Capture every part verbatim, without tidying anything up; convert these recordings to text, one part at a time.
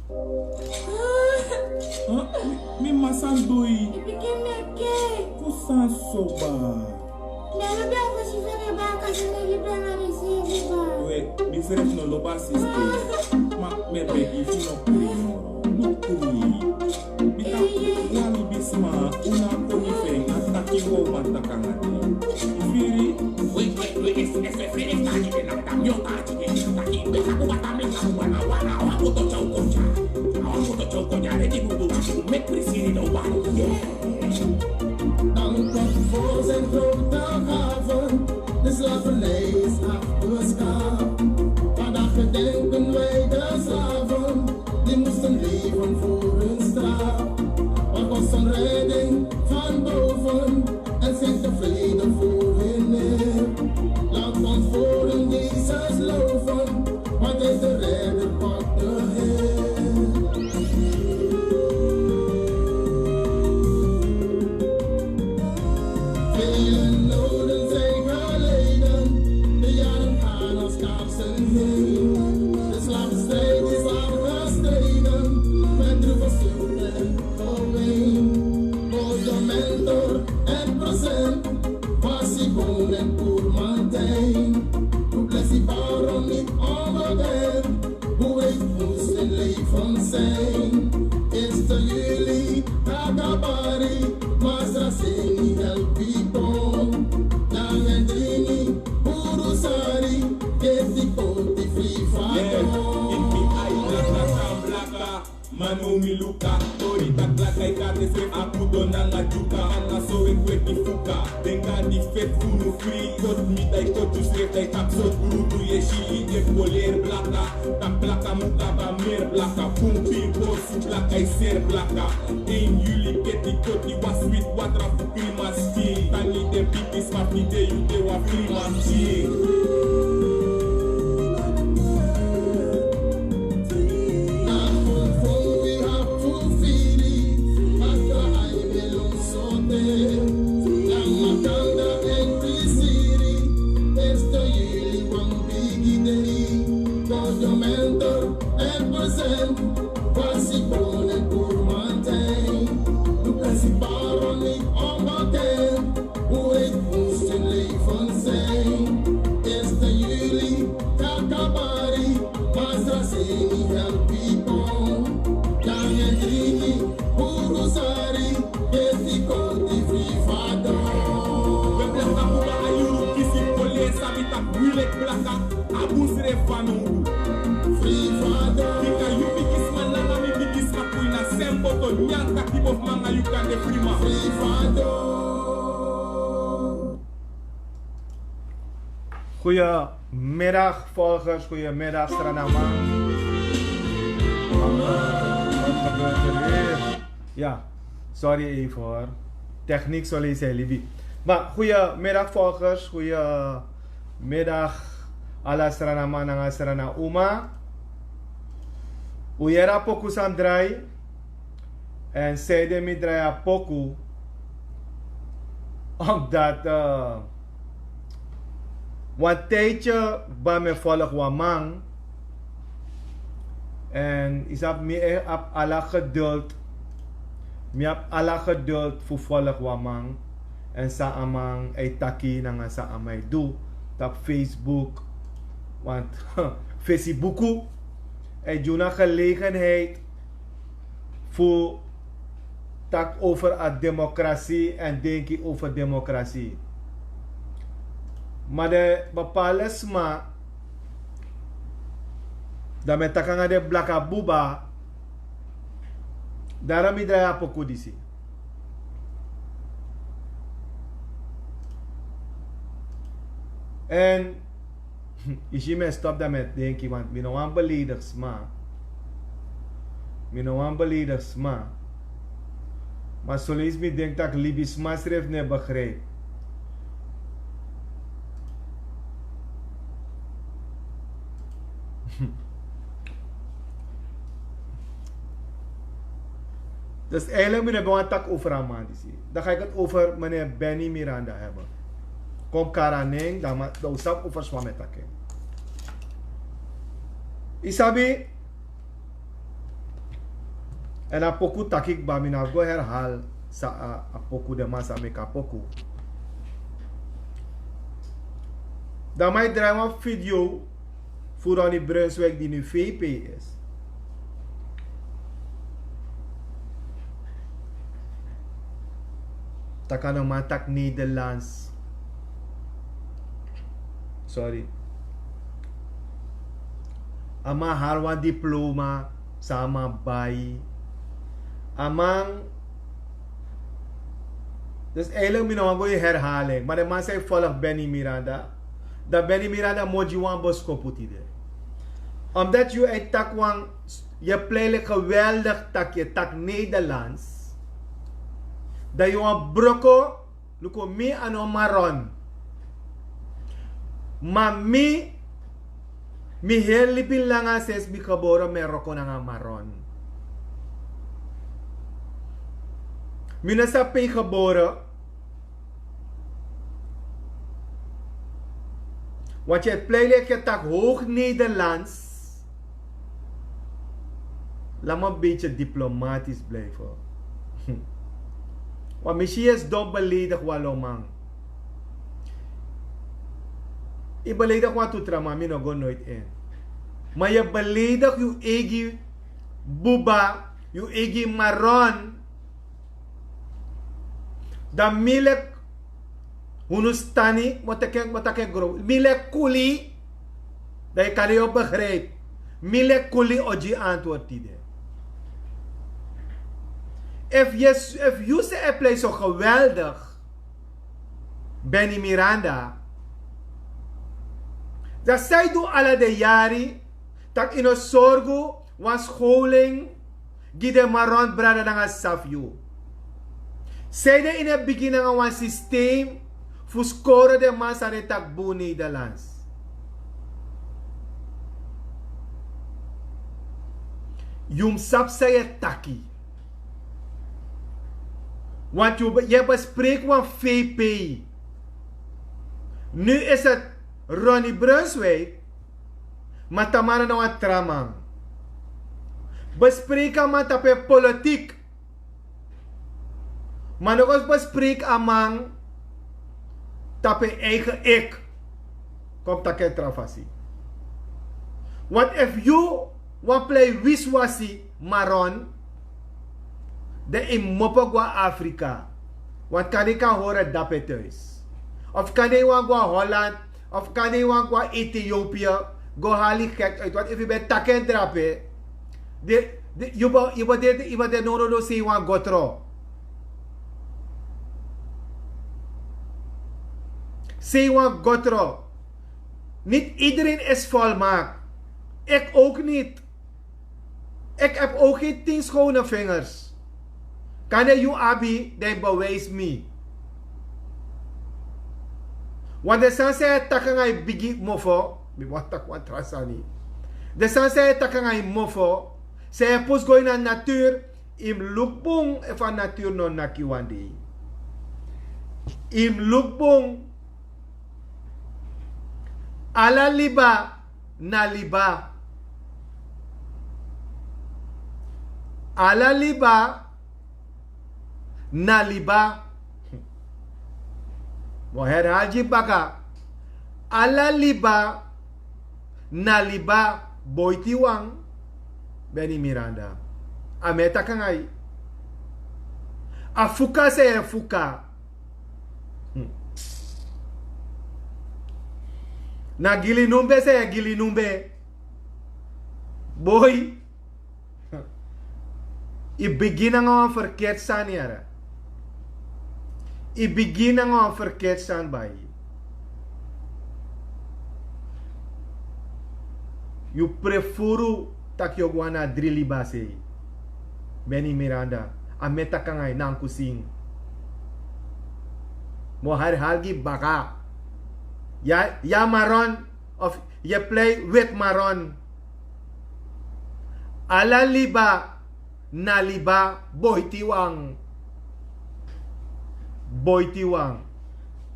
Huh? Mi, mi mama, san du yu? Yu pikin mi e kei. Fu san so, baa? Mi e lobi a fosi fu en baka, so mi e lobi en na mi seefi, baa. We, mi srefi no lobi a sisa. Ma mi e begi yu fu no krei moro. No krei. Bika wan libisma, un no kon fu en, a taki wan man taki nanga en. Yu firi? We, we, we, esi, esi, esi, esi, taki en, na, na, mi o taki en, taki en, bika ku bata mi, na, wan, wan, wan, wan, koto tya, koto tya. Wan, koto tya, koto tya, leti, du, du, du, meki prisiri, no, wan, yeah. Dan komt voor zijn grote haven, de slavernij is afgeschaft. Vandaag gedenken wij de slaven, die moesten leven voor hun straf. Maar was een redding van boven en zijn tevreden voor hun neer. Laat ons voor hun Jezus loven, want hij is de redder, God de Heer. Vele noden zijn geleden, de jaren gaan als kaarsen heen. De slavenstrijd is lang gestreden, met droeve zucht en geween. Voor de mentor en present, was hij woon en Koermantijn. Toen bleef hij waarom niet onbekend. Hoe heet moest zijn leven zijn. Eerste juli, Kakabari, Masra Seni, El Pipo. Nanga Drini, Burusari, Keti Koti, Free Fado. Yeah, in mi eye, blaka, blaka, blaka. Manu mi luka, tori tak blaka, i kati srefi a kudo nanga dyuka. Anga so we kweki fuka. Den kan di feti fu unu fri, koti mi dai, koti yusrefi dai, tak so brutu yesi, i de poleri blaka. Tak blaka mu kaba meri blaka, pumpi bosu blaka, i seri blaka. Één juli keti koti, wan switi watra fu krimasi. Tangi den bigi sma fu de, yu de wan krimasi. Na fonfon wi abi fu firi, Masra Haile lon sorte. Na makandra èn prisiri, eerste juli wan bigi dei. Gordamento en present, fasi bone Koermantijn. Luka si paro ni onbekend. Hoe heet moest zijn leven zijn? Eerste juli, Kakabari, Masra Seni, El Pipo. Nanga Drini, Burusari, Keti Koti, Free Fado. We blaka, kuba a yuru kisi, kon leri sabi tak wi leki blaka a bun srefi fanowdu. Free Fado. Bika yu bigisma nanga mi bigisma, kon ini a sem boto, nyan katibo fu manga yu kande, free man. Free Fado. Goedemiddag, volgers. Goedemiddag, Sranama. Wat gebeurt er weer? Ja, sorry even, hoor. Techniek, zo lees hij, libi. Maar goedemiddag, volgers. Goedemiddag, ala Sranama nanga Srana uma. Un yere a poku san drai. En sanede mi drai a poku, omdat, eh, wan tijdje kba mi e folg wan man. En yu sabi, mi e abi ala geduld. Mi abi ala geduld fu folg wan man. En san a man e taki nanga san a man e du tapu Facebook. Want Fesibuku e gi unu a gelegenheid fu taki over a democratie en denki over democratie. Ma den bepaalde sma, dan mi e taki nanga den blaka buba, daarom mi drai a poku disi. En yu si, mi e stop, dan mi e denki, want mi no wani beledigi sma. Mi no wani beledigi sma. Ma soleisi mi denki tak' libisma srefi no e begrijpi. Dus eigenlijk mi no ben wani taki over a man disi. Dan ga ik het over meneer Benny Miranda hebben. Kon kari a nen, dan ma, dan un sabi over sma mi e taki. Yu sabi, Èn a poku taki kba, mi no abi go herhal san a, a poku, den man san meki a poku. Dan mi e drai wan video fu Ronnie Brunswijk di nu V P is. Taki a no man taki Nederlands. Sorry. A man hari wan diploma san a man bai. A man. Dus eigenlijk mi no wani go in herhaling, maar den man san e folg Benny Miranda, dan Benny Miranda mu gi wan boskopu tide. Omdat yu e taki wan, yu e pleit leki geweldig taki yu e taki Nederlands, dan yu wani broko. Luku mi, a no Maron. Ma mi, mi heri libi langa, sensi mi gebore mi e wroko nanga Maron. Mi no sabi pe yu gebore. Want yu e pleit leki yu e taki hoog Nederlands. Laat me een beetje diplomatisch blijven. Want misschien is dom beledigd waloman. Je beledigt wat toetrama, mi no go nooit in. Maar je beledigt je eigen buba, je eigen maron. Dan mi leki Hunustani, mi o teki en, mi o taki en gron. Mi leki Kuli, dan yu kan yu begrijp. Mi leki Kuli o gi antwoord tide. Efu yu, efu yu se e pleit so geweldig, Benny Miranda, dan san yu du ala den yari, taki yu no sorgu wan scholing gi den maron brada nanga sisa fu yu. San yu de ini en bigin nanga wan systeem fu skoro den man san den taki bun Nederlands. Yu mus sabi san yu e taki. Want yu, yu e bespreek wan V P. Nu is het Ronnie Brunswijk, ma tamara na wan tra man. Bespreek a man tapu en politiek. Ma no go bespreek a man tapu en eigen ik. Kon mi taki en tra fasi. Want efu yu wani plei wiswasi maron, dan yu mus opo go na Afrika. Want kande yu kan hori dape thuis. Of kande yu wani go na Holland, of kande yu wani go na Ethiopië, go hali gek uit. Want efu yu ben taki en drape, de, de, yu bo, yu bo de, yu bo de no, no, no, san yu wani go tron. San yu wani go tron. Niet iedereen is volmaakt. Ik ook niet. Ik heb ook geen tien schone vingers. Kande yu abi, dan yu bewijs mi. Want den sani san yu e taki nanga yu bigi mofo, mi wani taki wan tra sani. Den sani san yu e taki nanga yu mofo, san yu e pusu go ini a natuur, yu mus luku bun efu a natuur no naki yu wan dei. Yu mus luku bun. Ala liba na liba. Ala liba na liba. Mi o herhali gi baka. Ala liba na liba. Boiti wan. Benny Miranda. A mi e taki nanga yu. A fuka san yu e fuka. Hmm. Na gili numbe san yu e gili numbe. Boi. Yu bigin nanga wan verkeerd sani, yara. Yu bigin nanga wan verkeerd sani, bai. Yu prefuru taki yu o go na dri liba sei. Benny Miranda, a mi e taki nanga yu, nankusin. Mi o herhali gi baka. Ya, ya maron, of yu e plei wit maron. Ala liba na liba, boiti wan. Boiti wan.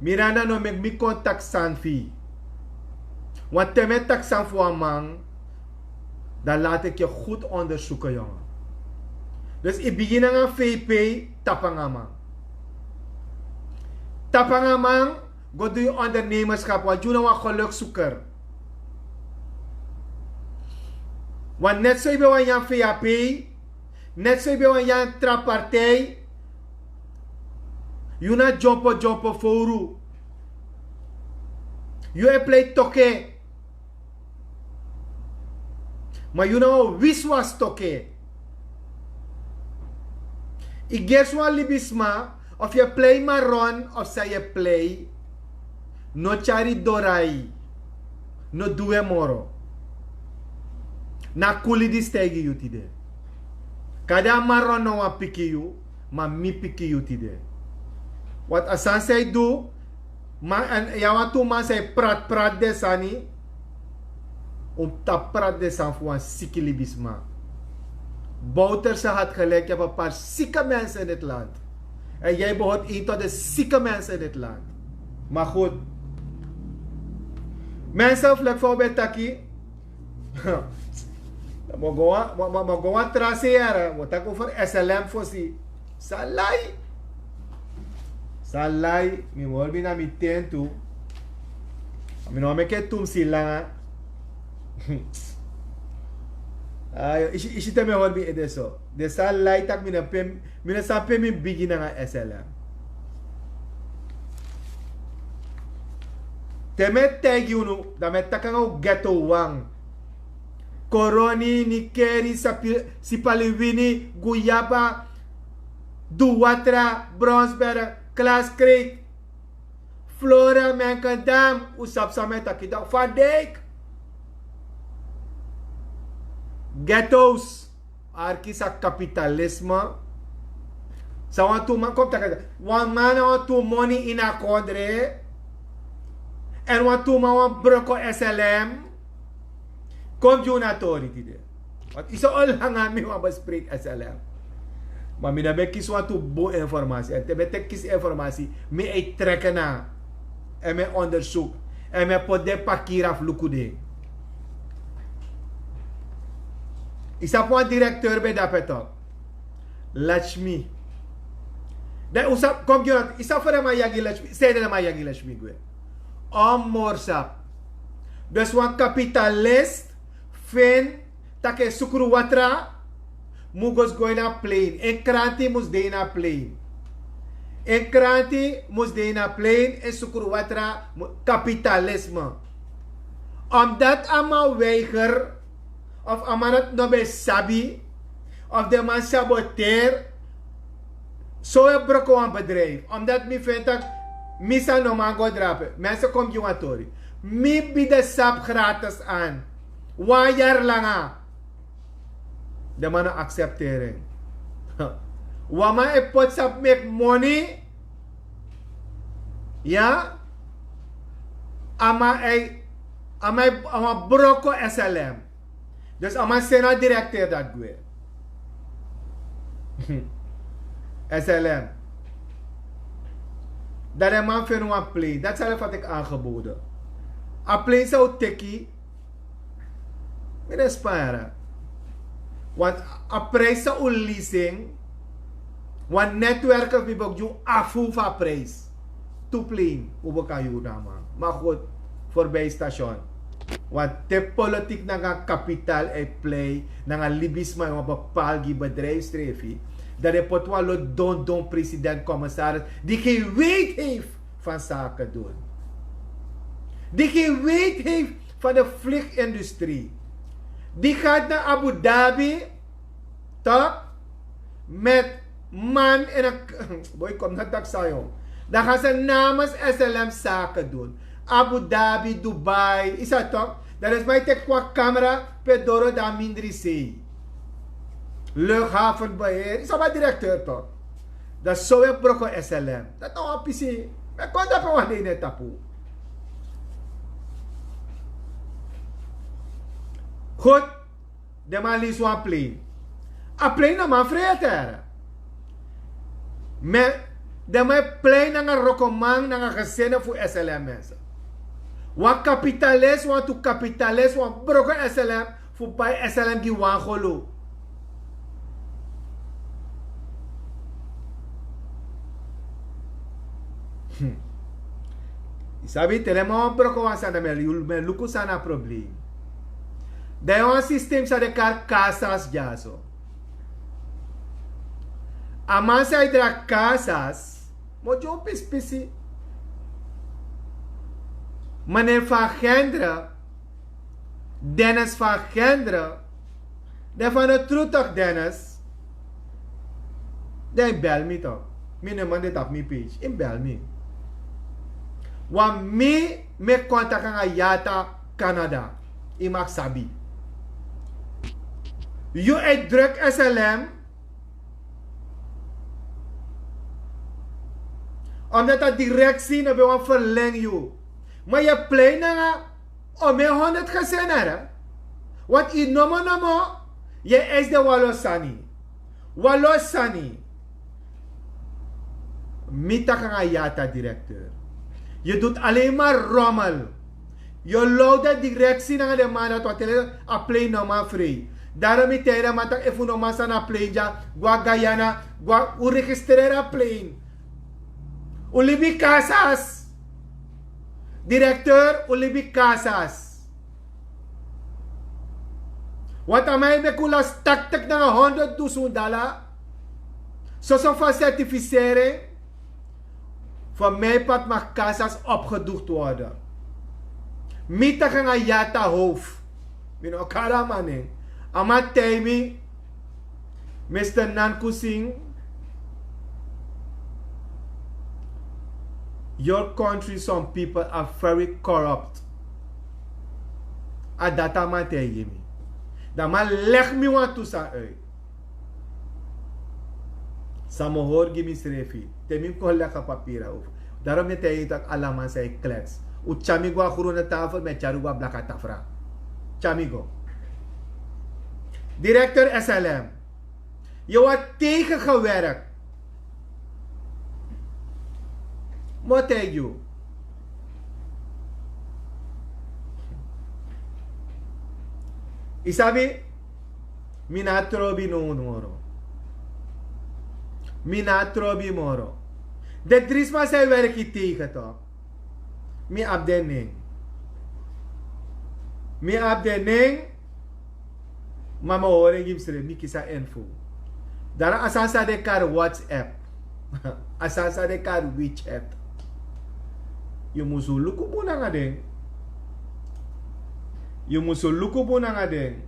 Miranda, no meki mi kon taki sani fu yu. Want te mi e taki sani fu wan man, dan laat ik je goed onderzoeken, jongen. Dus yu bigin nanga vp, tapu nanga man. Tapu nanga man, go du yu ondernemerskap, want yu na wan geluksoeker. Want net so yu ben wan nyan vap, net so yu ben wan nyan tra partij. Yu na dyompo dyompo fowru. Yu e plei toke. Ma yu na wan wiswas toke. Yu gersi wan libisma, of yu e plei maron of san yu e plei. No tyari dorai. No du en moro. Na kuli disi taigi yu tide. Kadi a maron no wani piki yu, ma mi piki yu tide. Wat a sani san yu du. Ma en yu a wantu man san e prati prati den sani. Un tapu prati den sani fu wan siki libisma. Bouterse had gelijk, yu abi a paar siki mense in dit land. En yu behort een tot de siki mense in dit land. Ma goed. Mense, flek fa un ben taki. Ma go wan tra sei yara, wi o taki over slm fosi. San lai. San lai. Mi wi hori mi na mi ten tu. Mi no meki tumsi langa. Ayo, isi te mi hori mi ede so. Den san lai tak' mi no pe mi no sabi pe mi bigin nanga slm. Te mi e taigi unu, dan mi e taki nanga un geto wan. Koroni, Nikeri, Sipaliwini, Guyaba, Duwatra, Bronsberg, Klaskreet, Flora, Menkendam. Un sabi san mi e taki dan, Van Dijk. Ghetto's. Arki sa kapitalisme. Sa wantu man kon taki, wan man na wantu moni ini a kondre. Èn wantu man wani broko slm. Kon gi unu a tori tide. Want yu sa ol nanga mi wani bespreki slm. Ma mi no ben kisi wantu bun informasi, èn te mi e teki kisi informasi, mi e treke na en, mi e ondersuku en, mi e poti den pakira fu luku den. Yu sabi wan direkteur ben de ape tok. Lachmi. Dan un sabi kon gi yu noti, yu sabi fa den man yagi lachmi, san ede den man yagi lachmi gwe. On moro sabi. Dus wan kapitalist feni tak' en sukru watra mus go sgo ini a plein. En kranti mus de ini a plein. En kranti mus de ini a plein, en sukru watra. Kapitalisme. Omdat a man weiger, of a man dati no ben sabi, of den man saboteri, so e broko wan bedrijf. Omdat mi feni tak' mi sani no man go drape. Mense, kon gi wan tori. Mi bidi sabi gratis an wan yari langa. Den man no aksepteri en. Wan man e poti sabi meki moni. Ya. A man e, a man e, a man broko slm. Dus a man seni a direkteur dati gwe. Slm. Dan den man feni wan plein. Dati sani fa teki aangeboden. A plein san un teki, mi no e span yara. Want a prijs san un lisi en, wan netwerker fu mi ben o gi un afu fu a prijs. Tu plein un ben kan yuru na a man. Ma goed, voorbij station. Want te politik nanga kapital e plei, nanga libisma e wan bepaal gi bedrijfstrefi, dan den poti wan lo dondon president, commissaris di geen weet heeft van zaken doen. Die geen weet heeft van de vliegindustrie. Die gaat naar Abu Dhabi, toch? Met man en een boy komt naar Taksayo. Dan gaan ze namens S L M zaken doen. Abu Dhabi, Dubai, is dat toch? Dan is mij tek qua camera, pedoro dan mindri sei. Luchthavenbeheer, is dat maar directeur toch? Dan zo we broko S L M. Dat nou een pisi. Maar kon dat gewoon in het tapu. Goed. Den man lisi wan plein. A plein na man frei e teri. Ma den man e plein nanga rokoman nanga gesinde fu S L M mense. Wan kapitalis, wantu kapitalis, wan broko S L M fu bai S L M gi wan golu. Yu sabi te den man wan broko wan sani dan mi e luku san na problem. Dan yu wan sistem san den kari kasas dyaso. A man san e dra kasas, mo gi un pispisi. Menen fu a gendra, Dennis fu a gendra. Den fu a no tru tok Dennis. Den e bel mi tok. Mi no man de tapu mi page in bel mi. Wan mi, mi e kontak nanga yata Canada. Yu mag sabi. Yu e druk slm. Omdat a direksi no ben wan verleng yu. Ma yu e plei nanga o mi e honderd gesin nara. Want yu nomo nomo yu e eis den wan lo sani. Wan lo sani. Mi taki nanga yu ata direkteur. Yu dut alleen maar rommel. Yu low den direksi nanga den man dati wan tele a plein no man frei. Daro mi taigi den man taki efu no man sani a plein dya, go na Guyana, go na un registreri a plein. Un libi kasas. Direkteur, un libi kasas. Want a man e meki un lasi taktik nanga honderd dusun dala. Soso fu a sertifisering. Fu mi pati mag kasas opgedukt worden. Mi taki nanga yata hof. Mi no kari a man nen. A man taigi mi. Mister Nankusin, your country some people are very corrupt. A dati a man taigi mi. Dan a man legi mi wantu sani uit. San mi hori gi misrefi te mi kon leki a papiri na ofu. Daro mi e taigi yu tak' ala man san e klets. Un tyari mi go na grunu tafel, mi e tyari un go na blaka tafra. Tyari mi go. Direkteur slm, yu wani tegengewerk. Mi o taigi yu. Yu sabi, mi no abi trobi no moro. Mi no abi trobi moro. Den dri sma san e werki tegen tok. Mi abi den nen. Mi abi den nen. Ma mi o hori en gi misrefi, mi kisi a info. Dara a sani san den kari WhatsApp. A sani san den kari WeChat. Yu musu luku bun nanga den. Yu musu luku bun nanga den.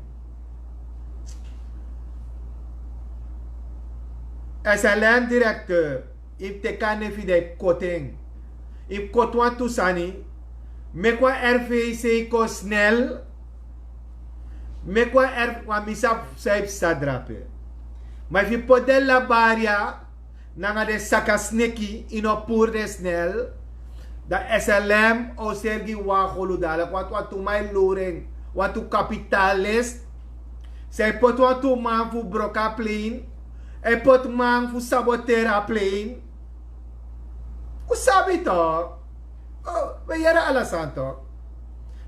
Slm direkteur, yu mus teki a nen fu yu dan yu koti en. Yu mus koti wantu sani. Meki wan rvc kon snel. Meki wan r wan mi sabi san yu psa drape. Ma efu yu poti den labaria nanga den saka sneki yu no puru den snel. Dan slm o seri gi wan golu dala wantu wantu man e lori en. Wantu kapitalis. San e poti wantu man fu broko a plein. E poti man fu saboteri a plein. Un sabi tok. We yere ala sani tok.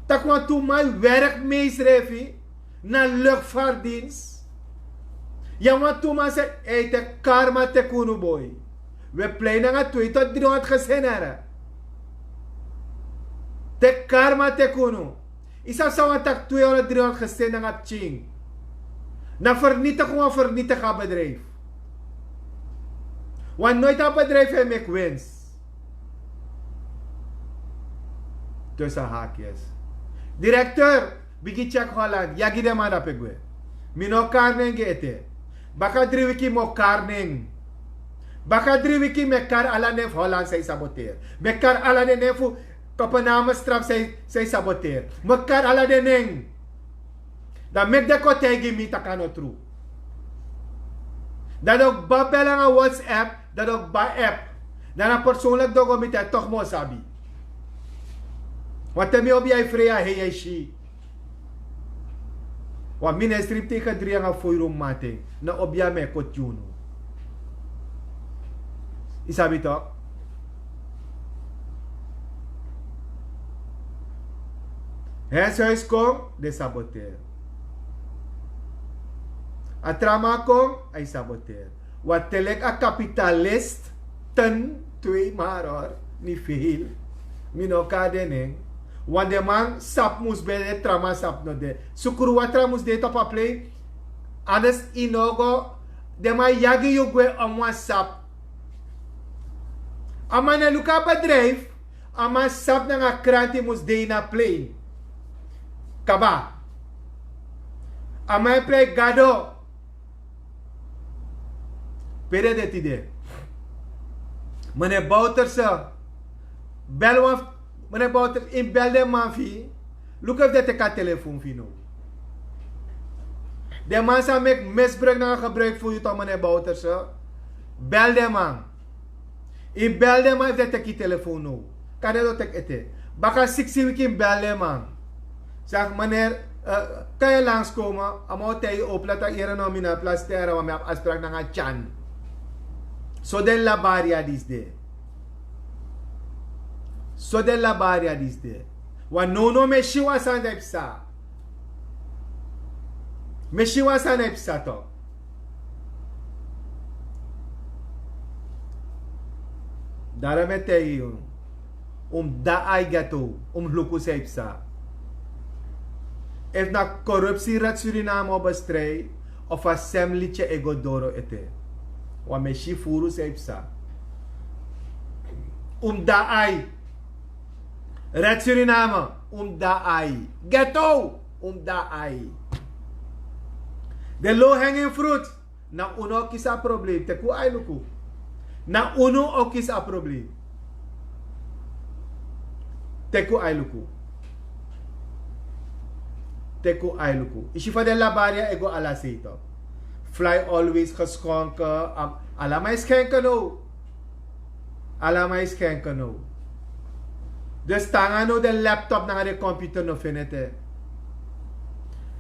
Tak' wantu man e werk mi srefi na lukfardins. Ya wantu man se e te karma te kunu boi. We plei nanga twe to dri honderd gesin nara. Te karma te kunu. Yu sabi san wani taki twe honderd dri honderd gesin nanga pikin. Na fernitigi wan fernitigi a bedrijf. Wan noiti a bedrijf e meki wins. Tusa hakis. Direkteur, bigin tyeki Holland ya gi den man dape gwe. Mi no kari nen gi ete. Baka dri wiki mi o kari nen. Baka dri wiki mi e kari ala nen fu Holland san yu saboteri. Mi e kari ala den nen fu Kopenhagen straf san yu saboteri. Mi e kari ala den nen. Dan meki den kon taigi mi tak' a no tru. Dan den o kba bel nanga WhatsApp. Dan den o kba app. Dan na personlik den o go miti en tok' mi o sabi. Wanten mi obi ya e frei a hei ya e si. Wan ministri fu tegen dri nanga foiru mamanten na obi ya mi e koti unu. Yu sabi tok'. Henshuis kon den saboteri. A tra man kon a e saboteri. Wan te leki a kapitalist ten twe maror. Mi feel. Mi no kan de nen. Wan de man sap mus ben de, tra man sap no de. Sukuru watra mus de tapu a plei. Anders i no go. De man yagi yu gwe om wan sap. A man e luku a bedrijf. A man sap nanga kranti mus de ini a plei. Kaba. A man e prei gado. Pe den de tide? Mene Bouterse. Bel wan. Mene Bouterse, yu mus bel den man fu yu. Luku efu den teki a telefon fu yu now. Den man sa meki misbruik nanga gebruik fu yu toch, mene Bouterse. Bel den man. Yu mus bel den man efu den teki yu telefon now. Kan den no teki ete. Baka siksi wiki yu mus bel den man. Zeg meneer, eh, kan yu langskomen? A man o taigi yu opo, laat a yere no, mi na plastera, want mi abi afspraak nanga Tyan. So den labari ya disi de. So den labari ya disi de. Want nownow mi e si wan sani san e psa. Mi e si wan sani san e psa toch. Daarom mi e taigi yu. Un mus daai ghetto, un mus luku san e psa. Efu na corruptie Red Suriname o bestrijd, of a semlitye e go doro ete. Want mi e si furu san e psa. Un mus daai. Red Suriname, un mus daai. Ghetto, un mus daai. Den low hanging fruit. Na unu o kisi a probleem. Teki un ai luku. Na unu o kisi a probleem. Teki un ai luku. Teki un ai luku. Yu si fa den labari ya e go ala sei toch. Fly Always geschonken. Am-, ala man e skenken now. Ala man e skenken now. Dus te nanga now den laptop nanga den computer no feni ete.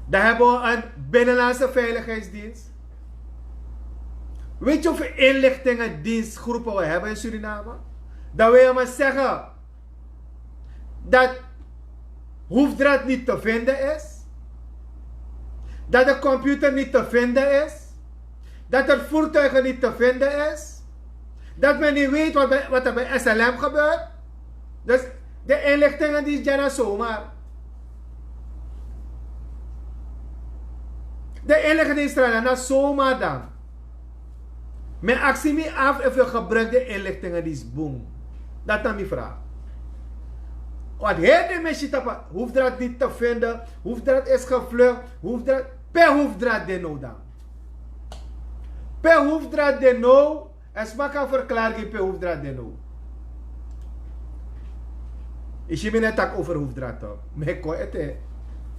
Dan hebben we een binnenlandse veiligheidsdienst. Weet je hoeveel inlichtingendienstgroepen we hebben in Suriname? Dan wil je me zeggen dat Hoefdraad niet te vinden is? Dat de computer niet te vinden is? Dat er voertuigen niet te vinden is? Dat men niet weet wat, bij, wat er bij S L M gebeurt? Dus de inlichtingen die zijn er zomaar. De inlichtingen die zijn er zomaar dan. Mi e aksi mi af efu yu gebruik den inlichtingen disi bun. Dati na mi vraag. Want heri den mesi tapu, Hoefdraad niet te vinden, Hoefdraad is gevlucht, Hoefdraad, pe Hoefdraad de now dan? Pe Hoefdraad de now? En sma kan verklari gi mi pe Hoefdraad de now? Yu si mi no e taki over Hoefdraad toch. Mi e kon ete.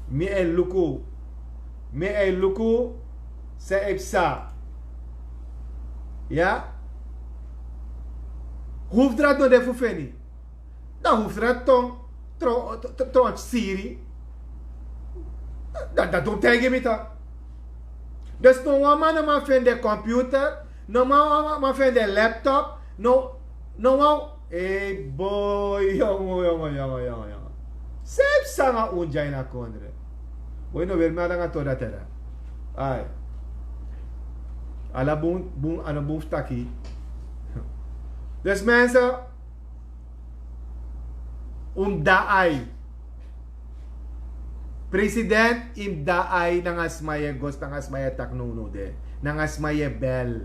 Mi e luku. Mi e luku san e psa. Ya. Hoefdraad no de fu feni. Dan Hoefdraad ton, tron, tron siri. Dan, dan dati un taigi mi toch. Dus no wan man no man feni den computer, no man, man, man feni den laptop, no, no wan, ei boy, yongo, yongo, yongo, yongo, yongo. San e psa nanga un dya ini a kondre. Boy, no weri mi nanga tori dati. Ai. Ala bun, bun, a no bun fu taki. Dus mensen, un mus daai. President, yu mus daai nanga sma yu e go, nanga sma yu e taki nownow de. Nanga sma yu e bel.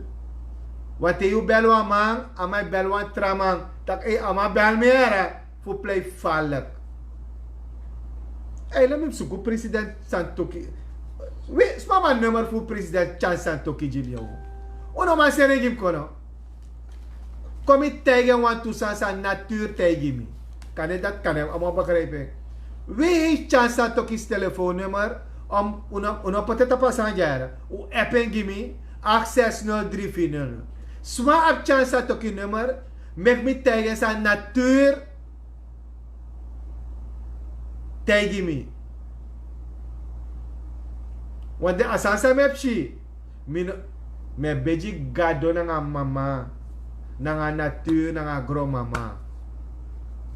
Want te yu bel wan man, a man e bel wan tra man. Taki, ei, a man bel mi here. Fu plei falek. Ei, let mi suku president Santoki. Wi, sma man nummer fu president Tyan Santoki gi mi o. Un no man seni gi mi kon no. Kon mi taigi en wantu sani san natuur taigi mi. Kande dati, kande a man begrijp en. Wi, Tyan Santoki telefoonnummer. Om, un no, un no poti en tapu a sani dya. Un app en gi mi. Acht zes nul drie vier nul. Sma abi Tyan Santoki nummer. Meki mi taigi en san natuur taigi mi. Want den a sani san mi e psi, mi no, mi e begi Gado nanga mama, nanga natuur, nanga gronmama.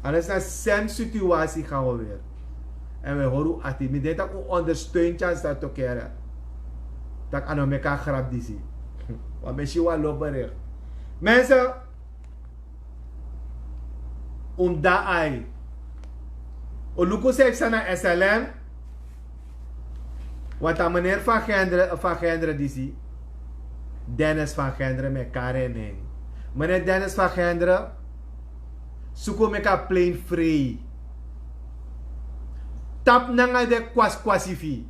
Anders na sem situasi gaan we weer. En we hori un ati. Mi denki tak' un ondersteun Tyan Santoki here. Tak' a no meki a grap disi. Want mi e si wan lo bericht. Mensen, Un mus de ai. Un luku san e psa na S L M. Want a meneer van Genderen, van Genderen disi, Dennis van Genderen, mi e kari en nen. Meneer Dennis van Genderen, suku meki a plein frei. Tapu nanga den kwasikwasi fu yu.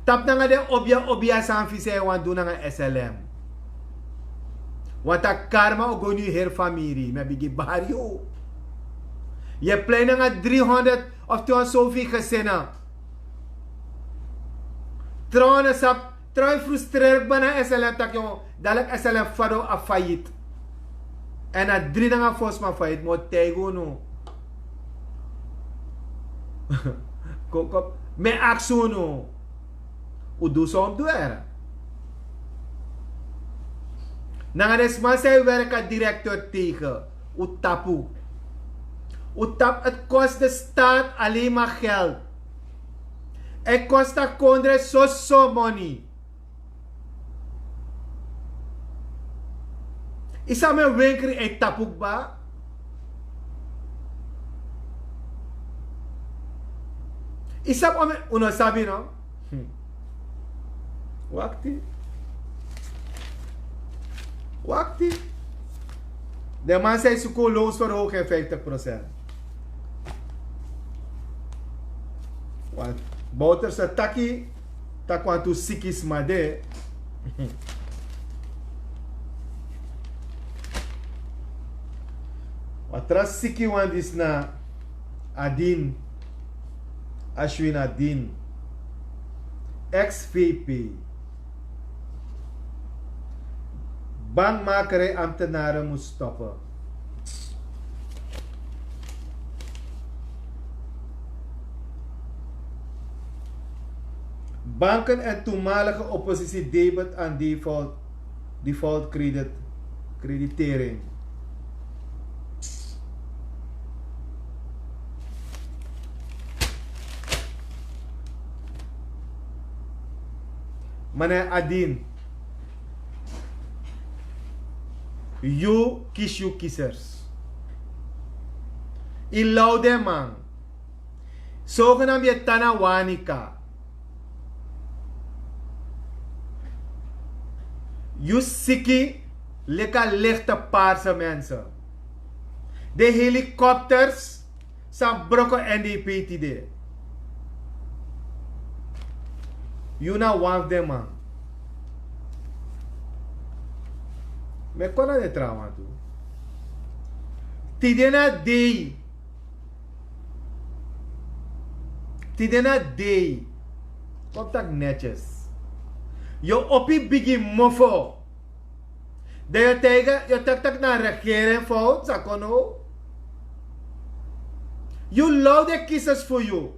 Tapu nanga den obia obia sani fu yu san yu wani du nanga S L M. Want a karma o go ini yu heri famiri, mi e bigin bari yu. Yu e plei nanga dri honderd of tu honderd sofi gesina. Trouwen sabi, trouwen yu frustreer kba na S L M taki, o, dadilik S L M fadon a failliet. Èn a dri nanga fo sma failliet, mi o taigi unu. Kon, kon, mi e aksi unu. Un du san un mus du, era. Nanga den sma san e werk a directeur tegen. Un tapu. Un tapu, het kost de staat alleen maar geld. Het kost a kondre soso moni. Yu sabi mi e wenkri e tapu kba. Yu sabi, un no sabi, no? Hmm. Wakti. Wakti. Den man san e suku loonsverhoging vijftig procent. Want Bouterse taki, taki wantu siki sma de. Wan tra siki wan disi na Adin, Ashwin Adin, ex V P. Bankmakerij-ambtenaren moet stoppen. Banken en toenmalige oppositie debet aan default, default credit, creditering. Meneer Adin, yu kisi yu kisers. Yu low den man. Zogenaamd yu e tan na Wanica. Yu siki leki a lichte paarse mensen. De helikopters san broko N D P tide. Yu na wan fu den man. Mi e kon na den trawan tu. Tide na dei. Tide na dei. Kon taki netjes. Yu o opo bigi mofo. Dan yu o taigi, yu o taki taki na a regering fout, san kon now. Yu low den kiesers fu yu.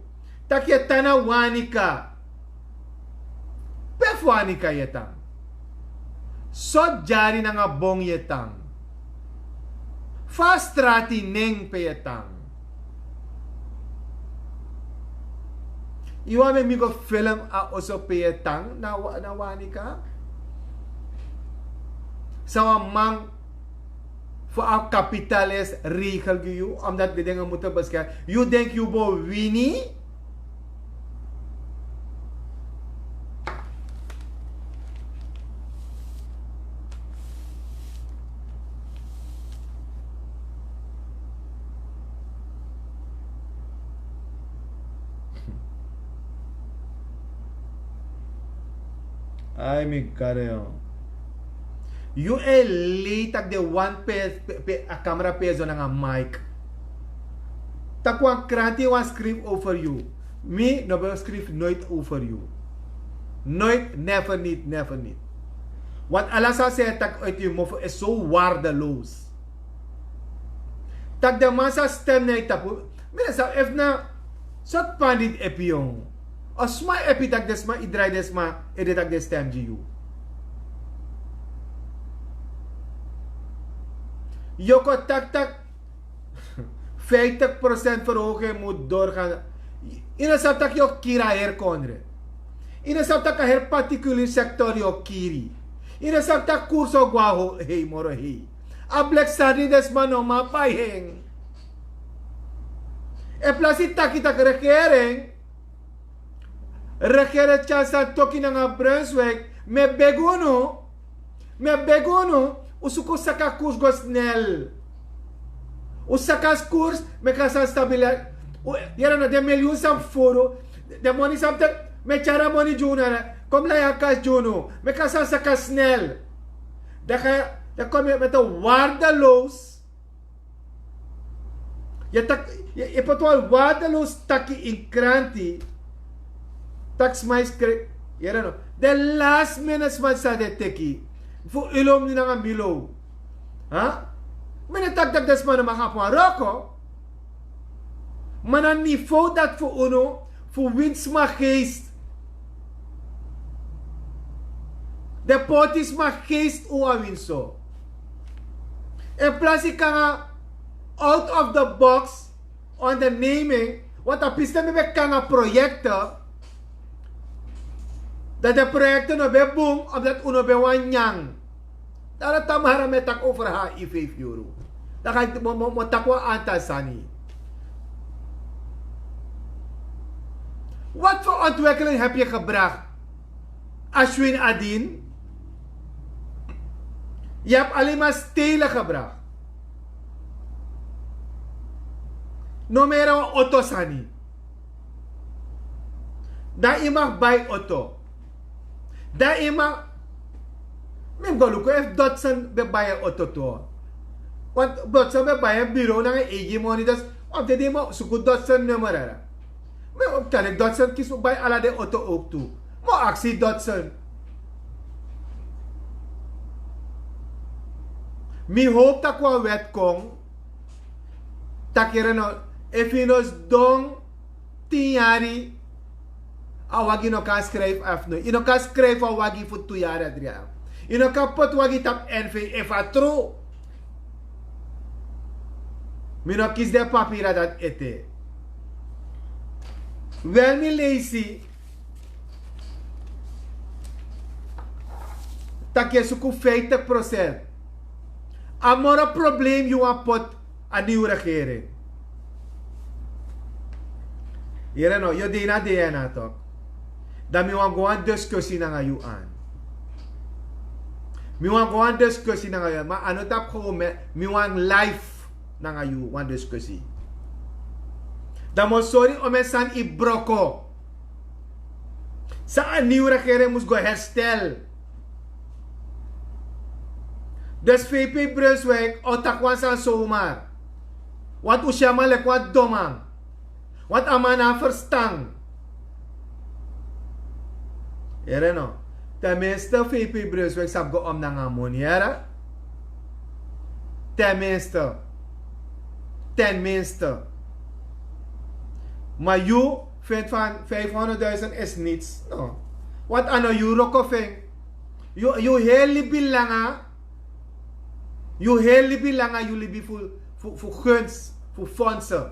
Taki yu e tan na Wanica. Pe fu Wanica yu e tan? Sortu dyari nanga bon yu e tan? Fa a strati nen pe yu e tan? Yu wani meki mi go film a oso pe yu e tan na Wa-, na Wanica? San wan man fu a kapitalis regel gi yu, omdat den dingen moeten beschermen. Yu denki yu bo wini? Ai, mi kari yu. Yu e lei taki den wani pe, pe, pe a camera pe so nanga mic. Taki wan kranti wani skrifi over yu. Mi no ben skrifi nooit over yu. Nooit, never niet, never niet. Want ala san san e taki uit yu mofo is zo waardeloos. Taki den man sa stem na yu tapu. Mi no sabi efu na sortu pandit epi yu. A sma epi taki den sma, yu drai den sma, e de taki den stem gi yu. Yu o kon taki taki vijftig procent verhoging moet doorgaan. Yu no sabi taki yu o kiri a heri kondre. Yu no sabi taki a heri particulier sector yu o kiri. Yu no sabi taki koers o go a hei moro hei. A bleksani den sma no man bai en. En plasi taki taki regering regering tyari san toki nanga Brunswijk. Mi e begi unu, mi e begi unu, un suku saka kurs go snel. Un saka kurs, meki a san stabiel. Yere no, den milyun san fu furu, den moni san mi tyari a moni gi unu, kon mi lai a kas gi unu, meki a san saka snel. Dan ga dan kon mi meti waardeloos. Yu poti wan waardeloos taki ini kranti. Taki sma e skri yere no, den last minute sma san den teki fu ilo mi nanga milo. Mi no taki taki den sma no man abi wan wroko. Ma na nivo dati fu unu, fu wini sma geest. Den poti sma geest un wani wini so. En plasi kanga out of the box onderneming, want a piste mi ben kanga proyekte. Dat de proyekte no ben bun omdat un no ben wani nyan. Dati na tamara mi e taki over hiv fu yuru. Dan ga yu mo mo mo taki wan antal sani. Wat fu ontwikeling hebi yu gebrakt? Ashwin adin, yu hebi alinma stele gebrakt. No meri wan oto sani. Dan yu maki bai oto. Dan yu maki mi mus go luku efu dotson ben bai en oto tu. Want dotson ben bai en biro nanga en eigi moni dus. Op de dei mi o suku dotson nummer. Mi o kan leki dotson kisi fu bai ala den oto owk tu. Mi o aksi dotson. Mi howpu tak' wan wèt kon. Tak' yere no, efu yu no sidon tin yari, a wagi no kan skrifi afu no, yu no kan skrifi a wagi fu tu yari a dri yari. Yu no kan poti wagi tapu n v efu a tru. Mi no kisi den papiri a dati ete. Wel mi leisi tak' yu e suku vijftig procent. A moro problem yu wani poti a niw regering. Yere no, yu o dei na dei na tok. Dan mi wani go wan diskusi nanga yu an. Mi wani go wan diskusi nanga yu an ma a no tapu gewoon mi wani life nanga yu wan diskusi. Dan mi o sori on mi e sani yu broko. San a niw regering mus go herstel. Dus vp brunswik o taki wan sani somar. Want un si a man leki wan doman. Want a man na a ferstan. Yere no? Ten minste vp brunswik sabi go om nanga a moni yere. Ten minste. Ten minste. Ma yu vindt van vijfhonderdduizend is niets no? Wat ano yu roko vin? Yu heri libi langa. Yu heri libi langa yu libi fu guns fu fonse.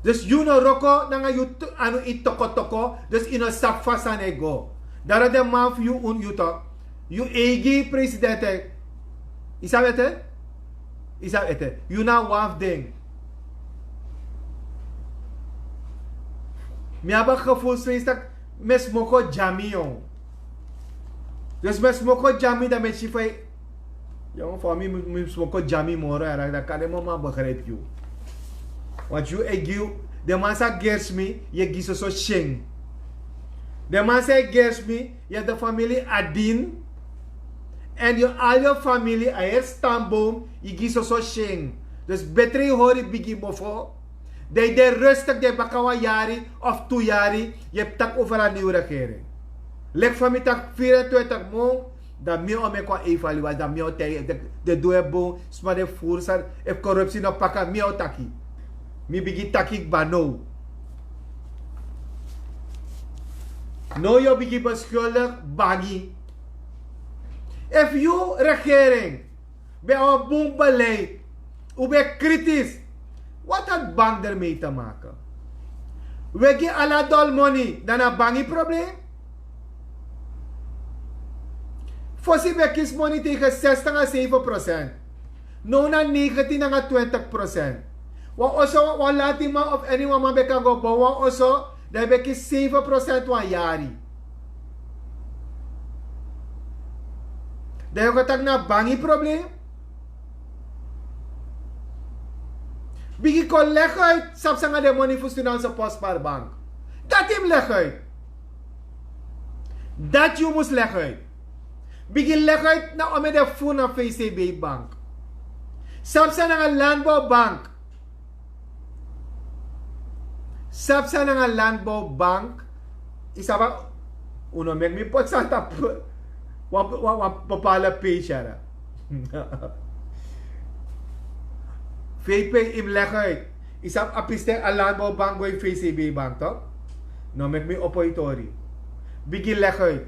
Dus yu no roko nanga yu anu yu toko toko. Dus yu no sabi fa sani e go. Daro den man fu yu un yu tok. Yu eigi presidente. Yu sabi ete? Yu sabi ete yu na wan fu den. Mi abi a gevoel sreis tak' mi e smoko dyami yon. Dus mi e smoko dyami dan mi e si fa yu. Yon fa mi mi smoko dyami moro yara dan kan den mama begrijpi yu. Want yu e gi den man sa gersi mi yu e gi soso syen. Den man sa e gersi mi yu e de famili adin. Èn yu al yu famili a heri stamboom yu gi soso syen. Dus betre yu hori bigi mofo. Dan yu de rustik dan yu baka wan yari of tu yari. Yu e taki over a niw regering. Leki fa mi taki vierentwintig mun. Dan mi o meki wan evaluasi dan mi o taigi den du e bun sma de furu sani efu korupsi no paka mi o taki. Mi bigin taki kba now. Now yu o bigin beskuldik bangi. Efu yu regering ben abi wan bun beleid un ben kritis. Wat hati bank dermei te maken? Un e gi ala dol moni dan na bangi problem. Fosi ben kisi moni tegen zestig a zeven procent. Now na negentin nanga twintig procent. Wan oso, wan lantiman of eni wan man ben kan go bon wan oso, dan yu ben kisi seven procent wan yari. Dan yu go taki na bangi problem. Bigin kon leguit, sabi san nanga den moni fu Surinaamse Postbank. Dati yu mus leguit. Dati yu mus leguit. Bigin leguit na omeni den furu na V C B bank. Sabi san nanga Landbouwbank. Sabi san nanga Landbouwbank. Yu sabi, un no meki mi poti sani tapu wan, wan, wan bepaalde page, yara. V P, yu mus leguit. Yu sabi a pisten a Landbouwbank go ini V C B bank, toch? No meki mi opo yu tori. Bigin leguit.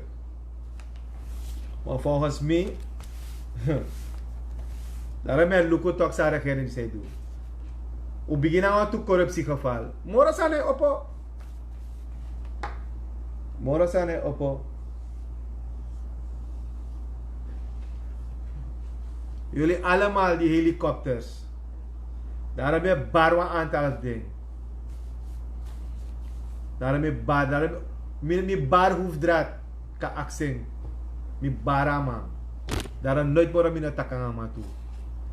Maar volgens mi, daarom mi e luku toch san a regering disi e du. Un bigin na wantu korupsiegeval. Moro sani e opo. Moro sani e opo. Jullie allemaal, die helikopters. Daarom mi e bari wan aantal ding. Daarom mi e bari, daarom mi, mi e bari Hoefdraad, kan aksi en. Mi e bari a man. Daarom nooit moro mi no taki nanga a man tu.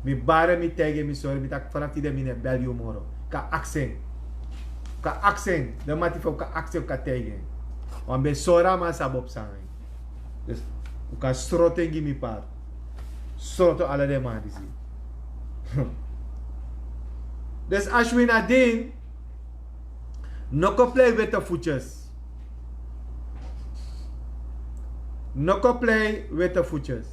Mi e bari en, mi taigi en, mi sori, mi taki vanaf tide mi no e bel yu moro. Kan aksi en. Kan aksi en. Den mati fu en kan aksi en, kan taigi en. Want mi ben sori a man san ben psa nanga en. Dus un kan sroto en gi mi part. Sroto ala den man disi. Dus Ashwin Adin, no kon plei witte voetjes. No kon plei witte voetjes.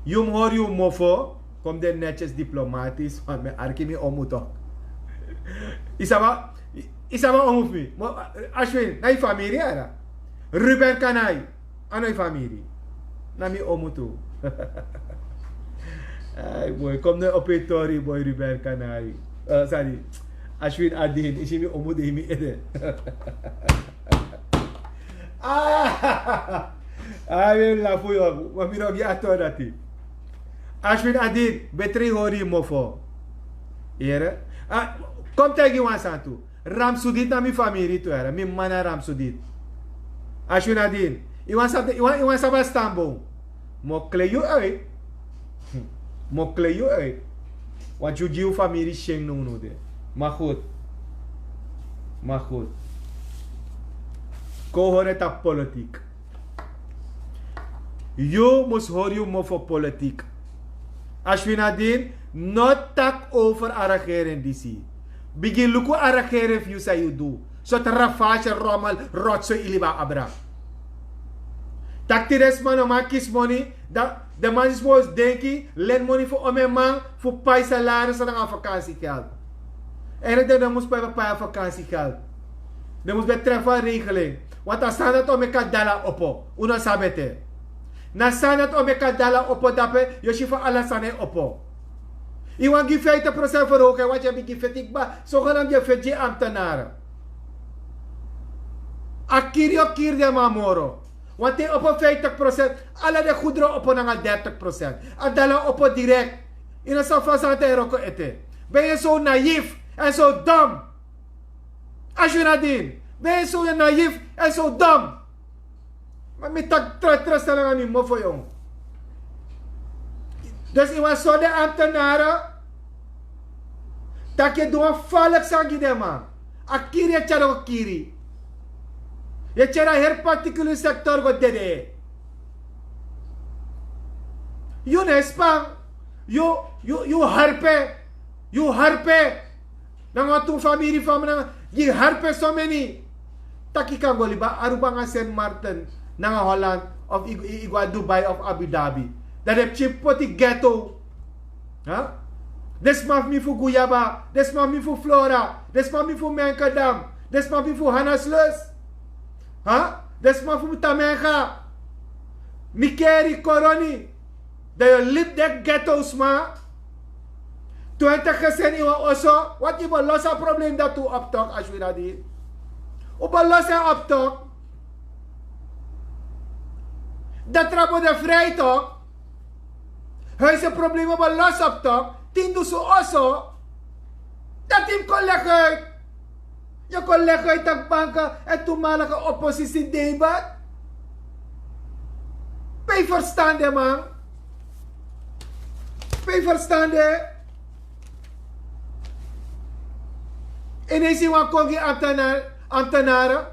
Yu mus hori yu mofo. Kom de netjes, diplomatisch, want mi e arki mi omu toch. Yu sabi, yu sabi a omu fu mi. Mo, Ashwin, na yu famiri, yara. Ruben Kanai, a no yu famiri. Na mi omu tu. Ai, boy, kom no opo yu tori, boy, Ruben Kanai. Eh, sorry. Ashwin Adin, yu si mi omu de ini mi ede. Ah! Ai, mi e lafu yu, ma mi no gi a tori dati. Ashwin Adin, betre yu hori yu mofo. Yere? Ah, kon mi taigi yu wan sani tu. Ramsudit na mi famiri tu, yara. Mi mama na Ramsudit. Ashwin Adin, yu wani sabi, yu wani, yu wani sabi a stamboom. Mi o klei yu uit. Mi o klei yu uit. Want yu gi yu famiri syen nownow de. Maar goed. Maar goed. Kon hori en tapu politiek. Yu mus hori yu mofo politiek. Ashwin Adin, no taki over a regering disi. Bigin luku a regering fu yu san yu du. Sortu ravage, rommel, rotzooi yu libi na abra. Taki tide sma no man kisi moni, dan den man disi mus denki, leni moni fu omeni man, fu pai salaris nanga vakansiegeld. Eigenlijk den no mus pai, pai a vakansiegeld. Den mus ben trefel regeling. Want a sani dati o meki a dala opo. Un no sabi ete. Na a sani dati o meki a dala opo dape, yu o si fa ala sani e opo. Yu wani gi vijftig procent verhoging, want yu e bigin feti kba, zogenaamd yu e feti gi ambtenaren. A kiri o kiri den man moro. Want te yu opo vijftig procent, ala den goederen opo nanga dertig procent. A dala opo direct. Yu no sabi fa a sani e wroko ete. Ben yu so naïef en so dom? Ashwin Adin, ben yu so naïef en so dom? Ma mi taki tra, tra sani nanga mi mofo, yongu. Dus yu wani sori den ambtenaren taki yu e du wan falek sani gi den man. A kiri yu e tyari go kiri. Yu e tyari a heri particulier sector go dede. Yu no e span. Yu, yu, yu harpe. Yu harpe. Nanga wan tu famiri fu a man nanga, yu harpe someni. Taki yu kan go libi na Aruba nanga Sint Maarten nanga Holland, of yu, yu, yu go na Dubai of Abu Dhabi. Dan den pikin poti ghetto. Ha? Den sma fu mi fu Guyaba, den sma fu mi fu Vlora, den sma fu mi fu Menkedam, den sma fu mi fu Hannesluis. Ha? Den sma fu mi Tamenga, Nickerie, Coronie. Dan yu o libi den ghetto sma. Twintig gezin ini wan oso. Want yu bo losi a problem dati tu op, toch, Ashwin Adin. Un bo losi en op, toch. Dan tra bo de vrij, toch. Huizenproblemen bo losi op, toch. Tin dusun oso. Dati yu kon legi uit. Yu kon legi uit taki banka en tu malaka oposisi deibat. Pe yu ferstan de man? Pe yu ferstan de? En yu si wan kon gi ambtenare.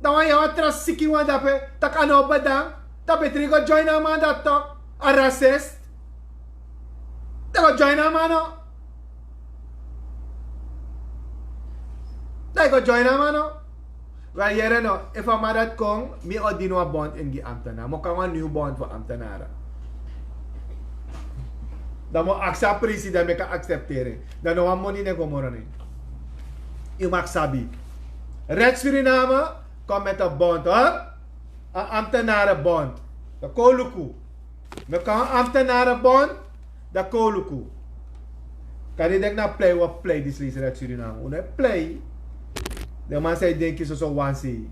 Dan wan yu wan tra siki wan dape, tak' a no bedank. Dan betri go join a man dati tok. A rasist. Dan go join a man no. Dan go join a man no. Wel yere no, efu a man dati kon, mi o dini wan bond ini gi ambtenare. Mi o kan wan niw bond fu ambtenare. Dan mi o aksi a president meki a aksepteri. Dan no wan moni no e go moro na en. Yu mag sabi. Red Suriname kom met a bond, hè? A ambtenare bond. Dan kon luku. Mi kan ambtenare bond. Dan kon luku. Kan yu denki na plei wi o plei disi leisi Red Suriname? Un no e plei. Den man san e denki soso wan sei.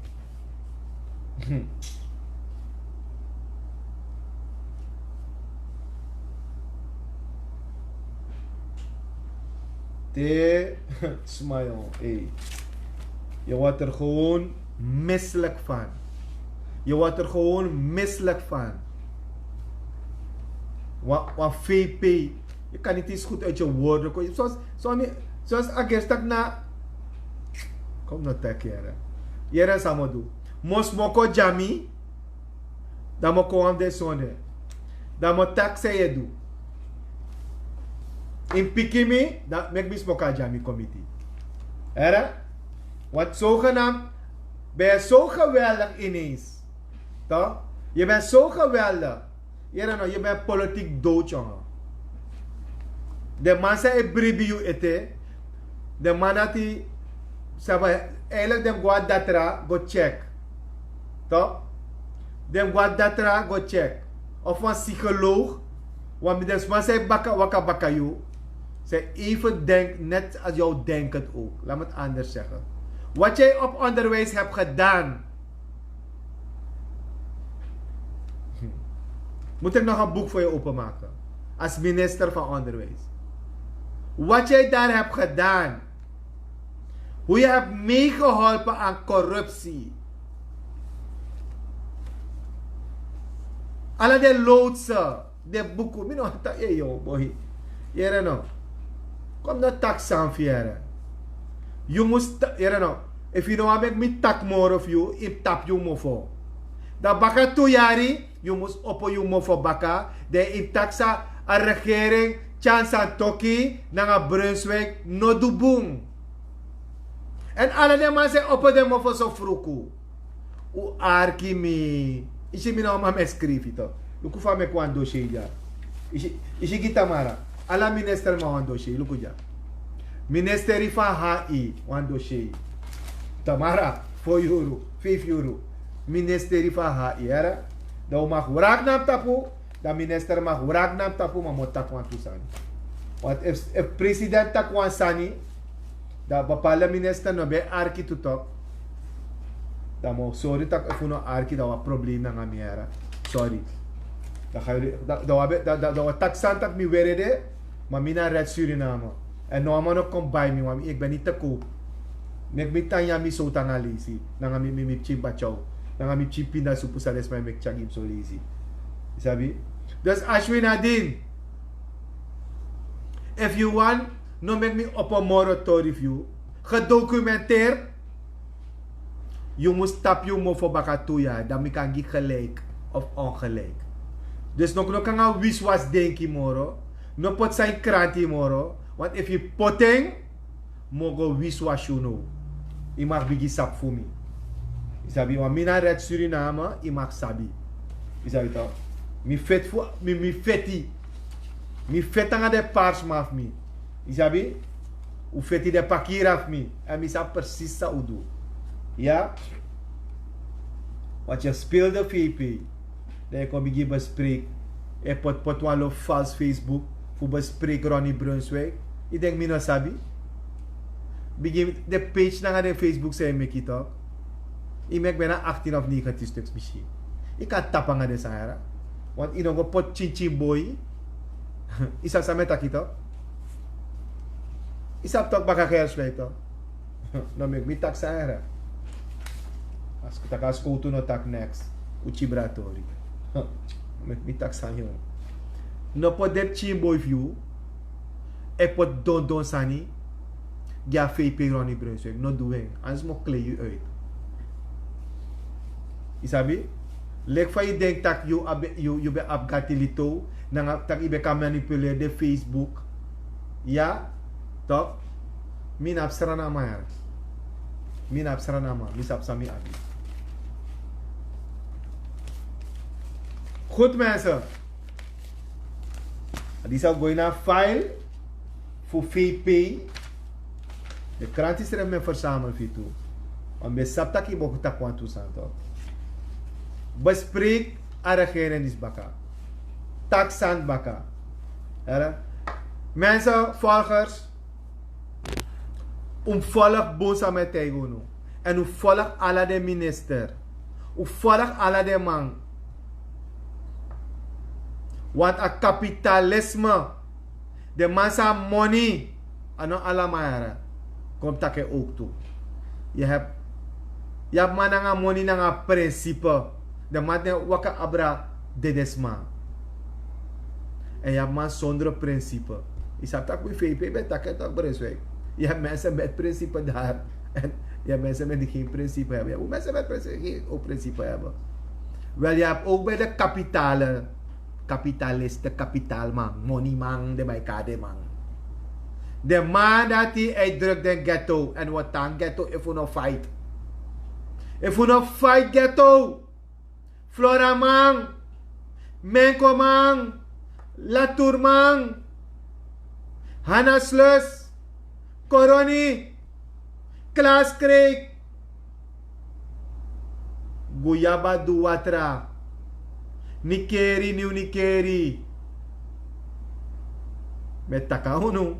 Te smayon, ey. Yu word er gewoon misselijk van. Yu word er gewoon misselijk van. Wan wan V P. Yu kan niti eens goed uit yu woorden komen. Soms soms soms a gers taki na. Kom no taki yere. Yere san mi o du. Mi o smoko dya mi. Dan mi o kon wan fu den sonde. Dan mi o taki san yu e du. Yu mus piki mi. Dan meki mi smoko a dya mi komiti. Here. Want zogenaamd ben je zo geweldig ineens. Toch? Je bent zo geweldig. Yere no, yu ben politiki dowtu yongo. Den man san e bribi yu ete. Den man dati sabi, eigenlijk den mus go na datra go check. Toch? Den mus go na datra go check. Of wan psycholoog. Want mi den sma san e baka waka baka yu. San e even denk net als jou denkent ook. Laat me het anders zeggen. Wat jij op onderwijs hebt gedaan. Moet ik nog een boek voor je openmaken? Als minister van Onderwijs. Wat jij daar hebt gedaan. Hoe je hebt meegeholpen aan corruptie. Ala den loodse, den buku, mi no wani taki, ey yo boy. Yere no. Kon mi no taki san fu yu here. Yu mus ta-, yere no. Efu yu no wani meki mi taki moro fu yu, yu mus tapu yu mofo. Dan baka tu yari, yu mus opo yu mofo baka, dan yu mus taki san a regering Tyan Santoki nanga Brunswijk no du bun. Èn ala den man san e opo den mofo so fruku. Un arki mi. Yu si mi na wan man mi e skrifi tok. Luku fa mi meki wan dossier dya. Yu si, yu si gi Tamara. Ala minister man wan dossier, luku dya. Ministeri fan H I, wan dossier. Tamara, fo yuru, feifi yuru. Ministeri fan H I, here. Dan un mag wraki na mi tapu. Dan minister mag wraki na mi tapu, ma mi o taki wantu sani. Want efu, efu president taki wan sani, dan bepaalde minister no ben e arki tu tok. Dan mi o sori taki efu un no arki, dan wan probleem nanga mi here. Sorry. Dan ga yu, dan, dan wan be-, dan, dan, dan wan taki sani taki mi weri de, ma mi na Red Suriname. Èn no wan man no kon bai mi, want mi, ik ben niet te koop. Meki mi tan nyan mi sowtu nanga leisi. Nanga mi, mi, mi pikin batyaw. Nanga mi pikin pindasupu san den sma e meki tyari gi mi so leisi. Yu sabi? Dus Ashwin Adin, efu yu wani no meki mi opo moro tori fu yu, gedokumenteerd, yu mus tapu yu mofo baka tu yari, dan mi kan gi gelijk of ongelijk. Dus no, no kon nanga wiswas denki moro. No poti san ini kranti moro. Want efu yu poti en, mi o go wiswas yu now. Yu mag bigin sabi fu mi. Yu sabi, want mi na Red Suriname, yu mag sabi. Yu sabi tok. Mi feti fu, mi, mi feti. Mi feti nanga den pari sma fu mi. Yu sabi? Un feti den pakira fu mi. Èn mi sabi precies san un du. Ya? Want yu speel de V P. Dan yu kon bigin bespreek. Yu poti, poti wan lo vals Facebook fu bespreek Ronnie Brunswijk. Yu denki mi no sabi? Bigin den page nanga den Facebook san yu meki tok. Yu meki bijna achttien of negentien stuks misschien. Yu kan tapu nanga den sani yara. Want yu no go poti tyintyin boi. Yu sabi san mi e taki tok. Yu sabi tok baka gers wij tok. No meki mi taki san yara. As taki a skowtu no taki neks. Uchi bratori. No meki mi taki san yu. No poti den pikin boi fu yu e poti dondon sani gi a fei pei roni brunswik. No du en. Anders mi o klei yu uit. Yu sabi? Leki fa yu denki tak' yu abi yu ben abi gati lito nanga tak' yu ben kan manipuleri den facebook. Ya. Tok. Mi na abi srana man yara. Mi na abi srana man mi sabi san mi abi. Goed mensen. Disi a go ini a file fu vp. De kranti srefi mi e versamel fu yu tu. Want mi ben sabi tak' yu boku taki wantu sani tok. Bespreek a regering disi baka. Taki sani baka. Mensen, volgers. Un mus volg bun san mi e taigi unu. Èn un mus volg ala den minister. Un mus volg ala den man. Want a kapitalisme, den man san abi moni. A no ala man yara. Kon taki en owktu. Yu abi yu abi man nanga moni nanga prinsipe. Den man di e waka abra dedesma. Èn yu abi man sondro prinsipe. Yu sabi tak' wi vp ben taki en tak' breswik. Yu abi mense met prinsipe dari. Èn yu abi mense met di gen prinsipe hebi yu abi mense met prinsipe hebi. Wel yu abi owk ben de kapitale kapitaliste kapitalman moniman de maikade man. De man dati e druk den ghetto èn wi o tan ghetto efu no fight. Efu no fight ghetto. Floraman, menkoman, laturman, hanaslus, koroni, klaskreik, guyaba duwatra, nikeri niw nikeri. Mi e taki na unu.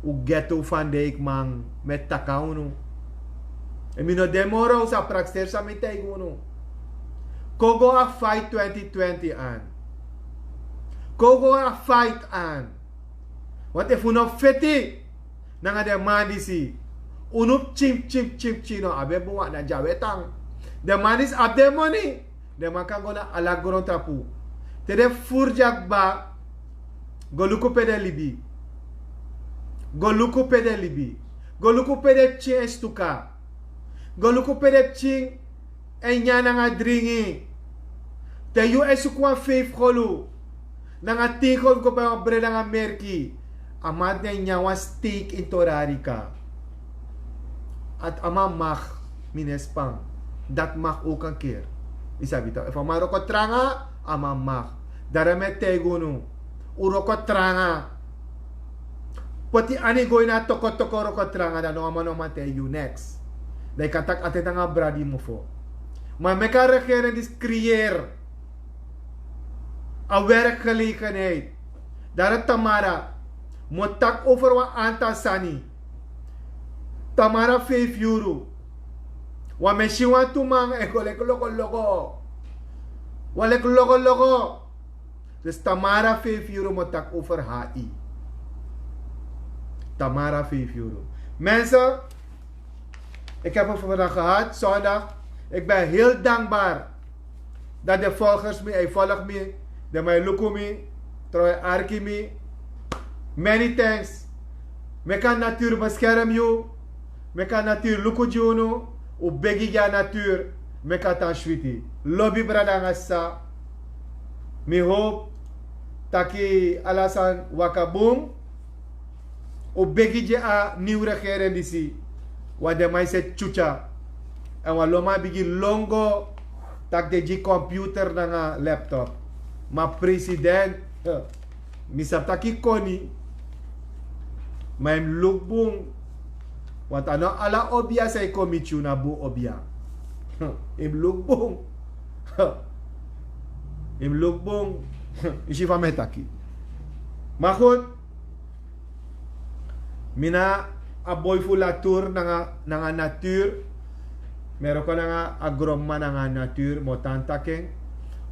Un ghetto van dijk man. Mi e taki na unu. Èn mi no de moro un sa prakseri san mi taigi unu. Kon go a fight twenty twenty an. Kon go a fight an. Want efu un no feti nanga den man disi, unu pikin pikin pikin pikin no abi en bun wan na dyawetan. Den man disi abi den moni. Den man kan go na ala grontapu. Te den furu dya kba. Go luku pe den libi. Go luku pe den libi. Go luku pe den pikin e stuka. Go luku pe den pikin e nyan nanga dringi. Te yu e suku wan feifi golu nanga tin golu fu go bai wan brede nanga merki. A man di e nyan wan steik ini torarika. A man mag. Mi no e span. Dati mag owk en keri. Yu sabi tak' efu a man wroko tranga, a man mag. Dara mi e taigi unu. Un wroko tranga. Poti ani go ini a toko toko wroko tranga dan no a man no man taigi yu neks. Dan yu kan taki atenti nanga a bradi mofo. Ma meki a regering disi kriyeri a werkgelegenheid. Dara tamara mi o taki over wan antal sani. Tamara feifi yuru. Wan mi e si wantu man e go leki logologo. Wan leki logologo. Dus tamara feifi yuru mi o taki over hi. Tamara feifi yuru. Mensen, ik heb het vandaag gehad zondag. Ik ben heel dankbaar dat de volgers mi e volg mi, den man e luku mi, tron e arki mi. Many thanks. Meki a natuur beskerm yu. Meki a natuur luku gi unu. Un begi gi a natuur. Meki a tan switi. Lobi brada nanga sisa. Mi howpu taki ala sani waka bun. Un begi gi a niw regering disi. Wan den man e seti tyutya. Èn wan lo man bigin lon go. Tak' den gi computer nanga laptop. Ma president, mi sabi tak' yu koni. Ma yu mus luku bun. Want a no ala obia san yu kon miti yu na bun obia. Yu mus luku bun. Yu mus luku bun. Yu si fa mi e taki. Ma goed. Mi na a boi fu latur nanga nanga natur. Mi e wroko nanga a gronmama nanga natur mi o tan taki en.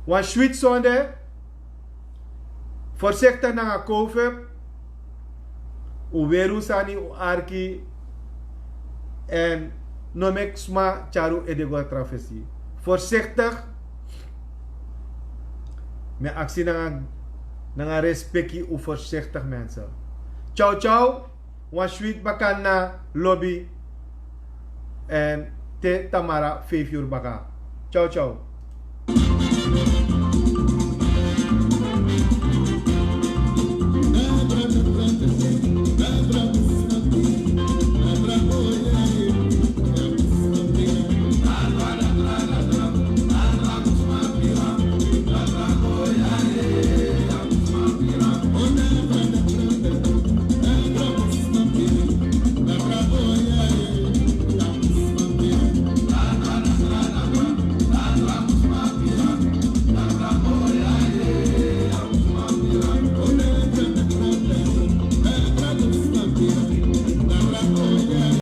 Wan switi sonde. Forsiktik nanga covid. Un weri un sani, un arki. En no meki sma tyari un ede go na tra fesi. Voorzichtig. Mi e aksi nanga, nanga respeki, un voorzichtig, mensen. Ciao, ciao. Wan switi baka na lobi. En te tamara vijf uur baka. Ciao, ciao.